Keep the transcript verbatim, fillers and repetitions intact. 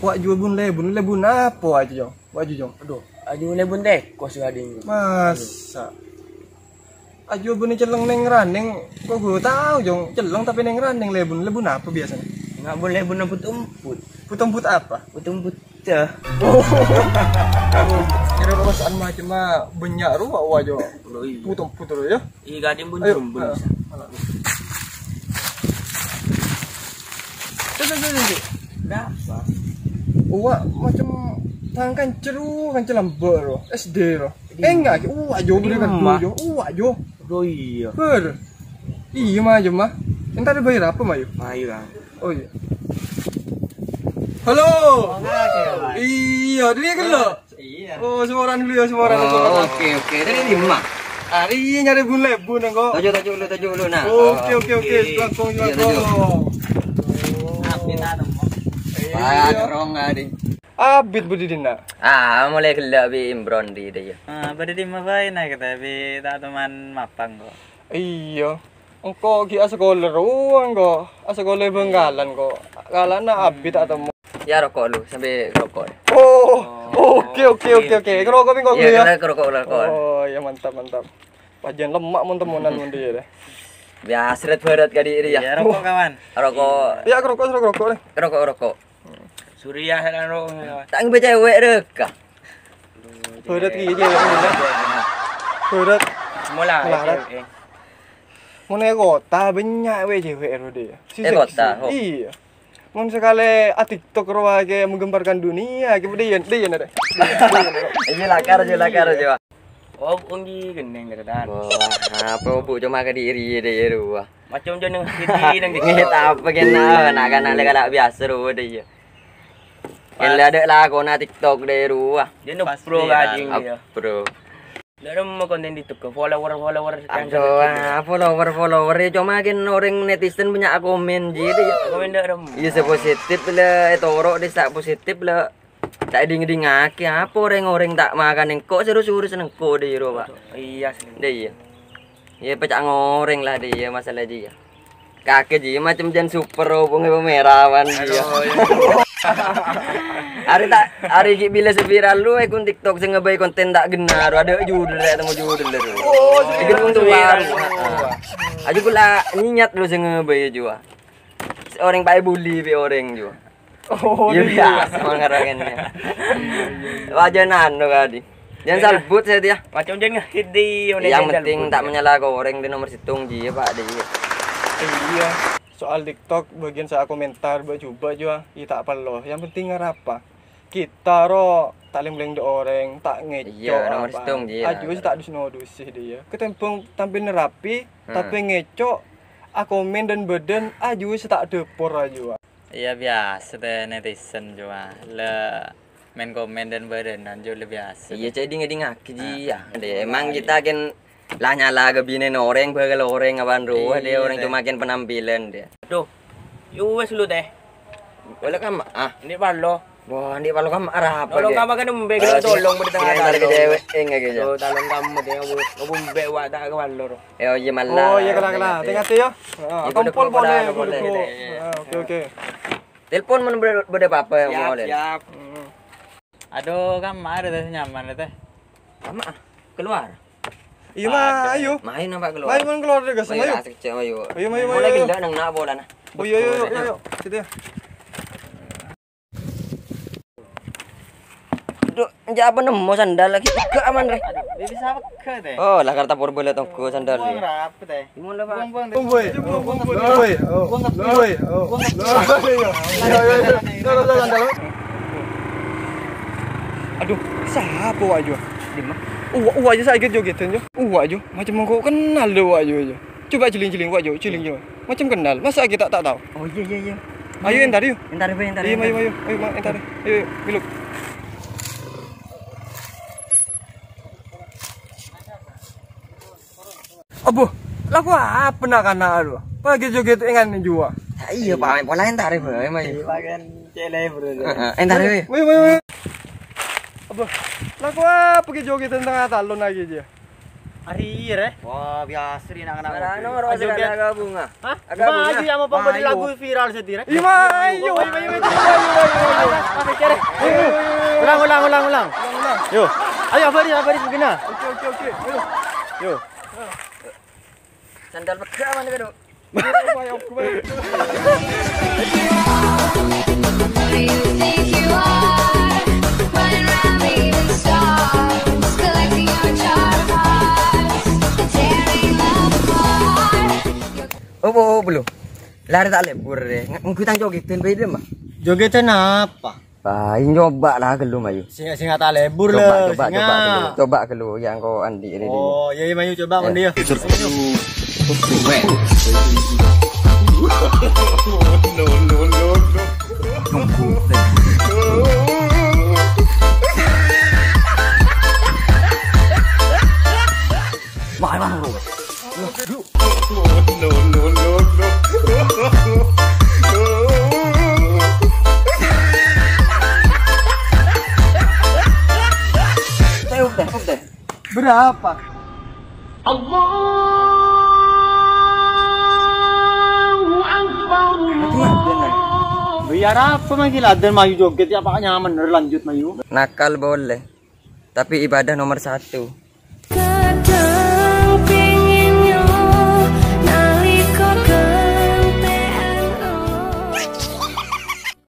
Wa' jhuwâ bun-lèbun, lèbun apa wa' jhuwâ, Jong? Wa' jhuwâ, Jong. Aduh, aduh, lèbun tèkos, Gading. Masa? Wa' jhuwâ bun cellèng neng-ranèng, kok ghun tao, Jong. Cellèng tapè neng-ranèng lèbun. Lèbun apa biasanya? Enggak boleh bun emput-emput. Emput-emput apa? Emput-emput dah. Oh. Kira perasaan macam mah banyak rupa wa', Jong. Oh, iya. Emput-emput terus ya. Iya, Gading pun Ayo. Jumbo Ah. bisa. Tuh, tuh, tuh, tuh, tuh. Kenapa? Wa' macam tangkan ceru, kan celambek ro, S D ro. Di Eh, enggak, wa' jhuwâ bun Di kan rumah. jhuwâ, wa' jhuwâ. Oh, iya. Ber. Iya, mah, jhuwâ, mah. Entar bayar apa, mah, yuk? Ayo, Kang. Oh, iya. Halo. Oh, enggak, ya, Pak. Iya, dia kan lo. Iya. Oh, suaranya dulu ya, suaranya. Oh, oke, oke. Tadi di mana? Hari ini nyari bun-lèbun, kok. Tajuk, tajuk dulu, tajuk dulu, nah. Oke, oke, oke. Oke. Selangkong, Iya, selangkong. tajuk. Apa kita nemu? Iya. Wah, terong, Gading. Abit budi dina. Ah, mulai gelak bi Imron di dia. Ah, pada di mana, nah, kita bi tak teman mapang kok. Iya. Engko' ghi' asakola rowa engko'. Asakola Bangkalan kok. Kalana abit tak temu. Ya, roko' lu, sambil roko'. Oh, Oh, oke, oke, oke, oke, oke. oke. Ngerokok bi engko' Iya, dulu ya. kena roko', roko'. Oh, ya mantap, mantap. Pajan lemak mon temonan mon dia deh. Biasa ret barat kali ini ya. Iya, rokok, kawan. Roko'. Ya, ngerokok, ngerokok deh. Roko', roko'. Suriah dan rokok, kawan. Tak ngebet cewek deh, kah? Barat ghi' cewek. Barat. Semua lah, Melarat. cewek, eh. Mon è kota bannya' we' cewek ro deh. Si È seksi. kota, ho. Iya. Mon sekali a TikTok ro ke menggemparkan dunia, ke dia, dia nare. Iya, lakar aja, lakar aja. Oh, onggi geneng, Kak Dan. Wah, apa bu cuma ke diri deh ya, ruah. Macam je neng sini, neng Ngit TikTok. apa kena, nak kan lek kalak biasa ro deh ya. Kela ada lakona TikTok deh ruah. Dia no Pas pro viral. Gading dia. Bro. Ndak ada mau konten TikTok ke follower-follower yang Aduh, sangat ah, follower-follower ya cuma kan orang netizen banyak komen jadi ya. Komen ndak ada. Iya, sepositif lah, eh, toro deh, sak positif lah. Tak ding-dingake apa orang-orang tak makan engko' serius-serius engko' deh, ro, Pak. Iya sih. Deh, iya. Ya, pecah ngoreng lah dia masalah dia. Kakek ji macam jan super hubungi pemerawan dia. Aduh, iya. Hari tak, hari ki bila seviral lu, eh, kun TikTok sing ngebai konten tak genar, ada judul ya, temu judul deh. Oh, Iki serius, pun tuh serius. baru. Aja pula niat lu sing ngebai jua. Orang pakai bully bi orang jua. Oh, Iya, iya. biasa mangarangannya. Wajanan lo kali. Jangan Iya. salbut saya dia. Macam jangan ngehit di, udah Yang jangan penting salbut, tak ya. menyalahkan orang di nomor situng dia, Pak, dia. Iya. Soal TikTok bagian saya komentar, buat coba juga, ya tak perlu. Yang penting ngarapa? Kita ro tak leng-leng di orang, tak ngecok Iya, nomor apa. situng dia. Aju tak dus-nodus sih dia. Ketempung tampil rapi, Hmm. tapi ngecok, a komen dan badan, aju tak depor aju. Iya, biasa teh netizen cuma le main komen dan badan anjur le biasa Iya, teh. cek ding-dingake Ah. ji ya. Deh, emang Iya. kita kan lah nyala ke binen orang, bakal orang apaan roh, Iya, deh, orang teh. cuma kan penampilan deh. Duh, yo wes lu teh. Boleh kan, Mak? Ah. Ini palo. Wah, ini palo kan arah apa Tolong dia? kamu kan umbe Ah, kalau sih. tolong pada tengah Iya, ntar ke tolong. cewek, eh, enggak gitu. Tuh, tolong kamu deh, aku aku umbe wa tak ke palo. Eh, oh, iya, malah. Oh, iya, kela-kela. Hati-hati ya. Ah, Iya, kompol udah boleh, boleh, udah boleh. boleh. Ah, oke, oke. Telepon mana beda, beda apa-apa ya, Siap, mau, Len? siap. Hmm. Aduh, kamar teh nyaman teh. Lama ah, keluar. Iya, Mah, Ada. ayo. Main nampak keluar. Main, main keluar deh, gas, Ayo, ayo. asik, cek, ayo. Ayo, ayo, Mulai ayo, ayo. gila nang nak bola nah. Oh, iya, iya, iya, Betul, iya, iya. Situ ya. Duh, enjak apa nemu sandal lagi? Gak aman, Re. Aduh, dia bisa apa ke teh? Oh, lah karta purba le tonggo sandal. Buang rapi teh. Gimana, Pak? Buang, buang, Buang, boy. Buang, buang, boy. Buang, boy. Oh. Buang, Boy. Oh. buang, Iya, iya, iya. Iya, iya, iya. Taruh, taruh, taruh. Aduh, siapa wa' jua? Di mana? Uwa, uwa aja sakit jogetan jo. Uwa jo, macam mengko kenal deh wa' jo. Coba jeling-jeling wa' jo, jeling jo. Macam kenal, masa kita tak tahu? Oh, iya, iya, iya. Ayo entar yuk. Entar, Be, entar, Iya, entar. ayo, ayo, ayo, Mak, entar. Ayo, ayo, belok. Abu, laku apa nak kana' lu? Pagi joget engan jua. Ah, iya, Pak, pola entar, Be, ayo, ayo. Pakai cele, bro. Heeh, entar, Be. Ayo, ayo, ayo. Abu, laku apa ke joget tengah talon lagi aja? Arèya, rè. Wah, biyasa rè na'-kana' Marano mobil. Ro Ayo, sè Gat. Agak bunga. Hah? Agak bunga. Ayo, ya, mau pembeli Ayo. Lagu viral sedih, rè. Iya, ayo, ayo, ayo, ayo, ayo, ayo, ayo. Ayo, ayo, ayo. Ayo. Ulang, ulang, ulang, ulang. Ulang, ulang. Yo. Ayo, abari, abari, begini. Oke, oke, oke. Ayo. Yo. Sandal pegang mana, Kak? Oh, oh, oh, belum. Lari tak lebur deh. Nggak, nggak tang jogetan, beda, Mak. Jogetan apa? Wah, nyoba lah ghâllu, Mayu. Sènga', sènga' ta' lebur, coba, lho, coba, sènga'. Coba ghâllu, coba ghâllu. Yang kau andi ini dulu. Oh, iya, iya, Mayu, coba, eh. Mandi, ya. No, no, no, no. Wah, emang, bro. No, no, no, no. Saya udah, udah. Berapa? Allahu Akbar. Bayar apa lagi? Laden Mayu joget ya, Pak, nyaman, lanjut, Mayu. Nakal boleh, tapi ibadah nomor satu.